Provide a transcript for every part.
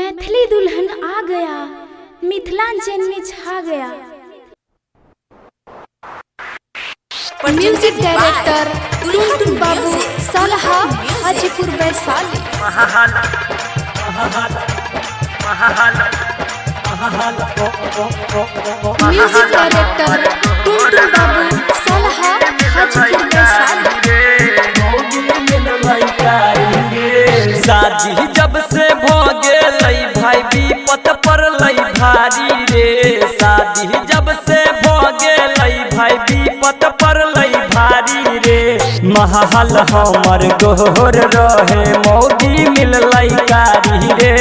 मैथिली दुल्हन आ गया, मिथिलांचल में छा गया। म्यूजिक डायरेक्टर टुनटुन बाबू, सलहा, हाजीपुर, वैशाली। म्यूजिक डायरेक्टर टुनटुन बाबू, सलहा, हाजीपुर, वैशाली। शादी जब से भ गेलै भाई, विपत पड़लै भारी रे। शादी जब से भ गेलै भाई, विपत पड़लै भारी रे। महल हमर गोर रहे, मौगी मिललै कारी रे।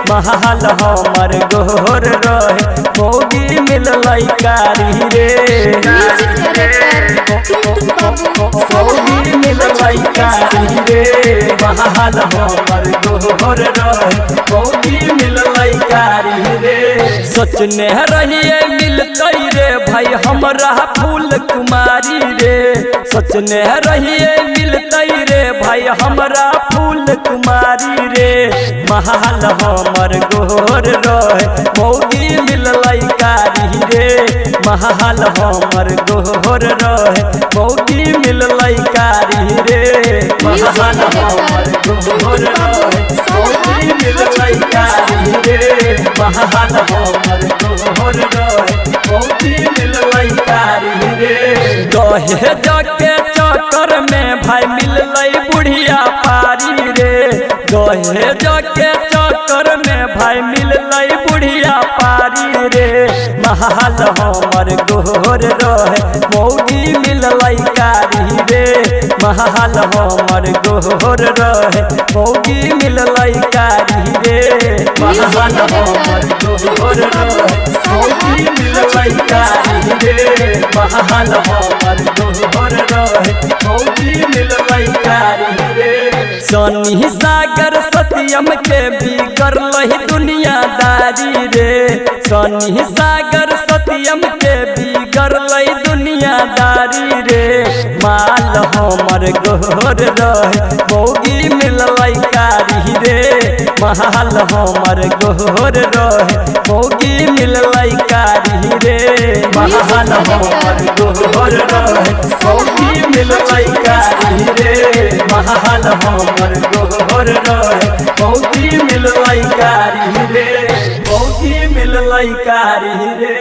महल हमर गोर रहे, मौगी मिललै कारी रे। म्यूजिक डायरेक्टर टुनटुन बाबू, सलहा, मौगी मिललै हाजीपुर, कारी वैशाली। रे। महल हमर गोर रहे, मौगी मिललै कारी रे। सोचने रहिए मिलतै रे भाई हमरा फूल कुमारी रे। सोचने रहिए मिलतै रे भाई हमरा फूल कुमारी रे। महल हमर गोर रहे, मौगी मिललै कारी रे। महल हमर गोर रहे, मौगी मिललै कारी रे। महल हमर गोर रहे, मौगी मिललै कारी रे। महल हमर गोर रहे, मौगी मिललै कारी रे। दहेज के चक्कर में भाई मिललै बुढ़िया पारी रे। दहेज के चक्कर में भाई मिललै बुढ़िया पारी रे। महल हमर गोर रहे, मौगी मिललै कारी रे। महल हमर गोर रहे, मौगी मिललै कारी रे। महल हमर गोर रहे, मौगी मिललै कारी रे। महल हमर गोर रहे, मौगी मिललै कारी रे। सनी सागर सत्यम के बिगड़लै दुनियादारी रे। सनी सागर सत्यम के बिगड़लै दुनियादारी रे। माल हमर गोर रहे, मौगी मिललै कारी रे। महल हमर गोर रहे, मौगी मिललै कारी रे। महल हमर गोर रहे, मौगी मिललै कारी रे। महल हमर गोर रहे, मौगी मिललै कारी रे। मौगी मिललै कारी रे।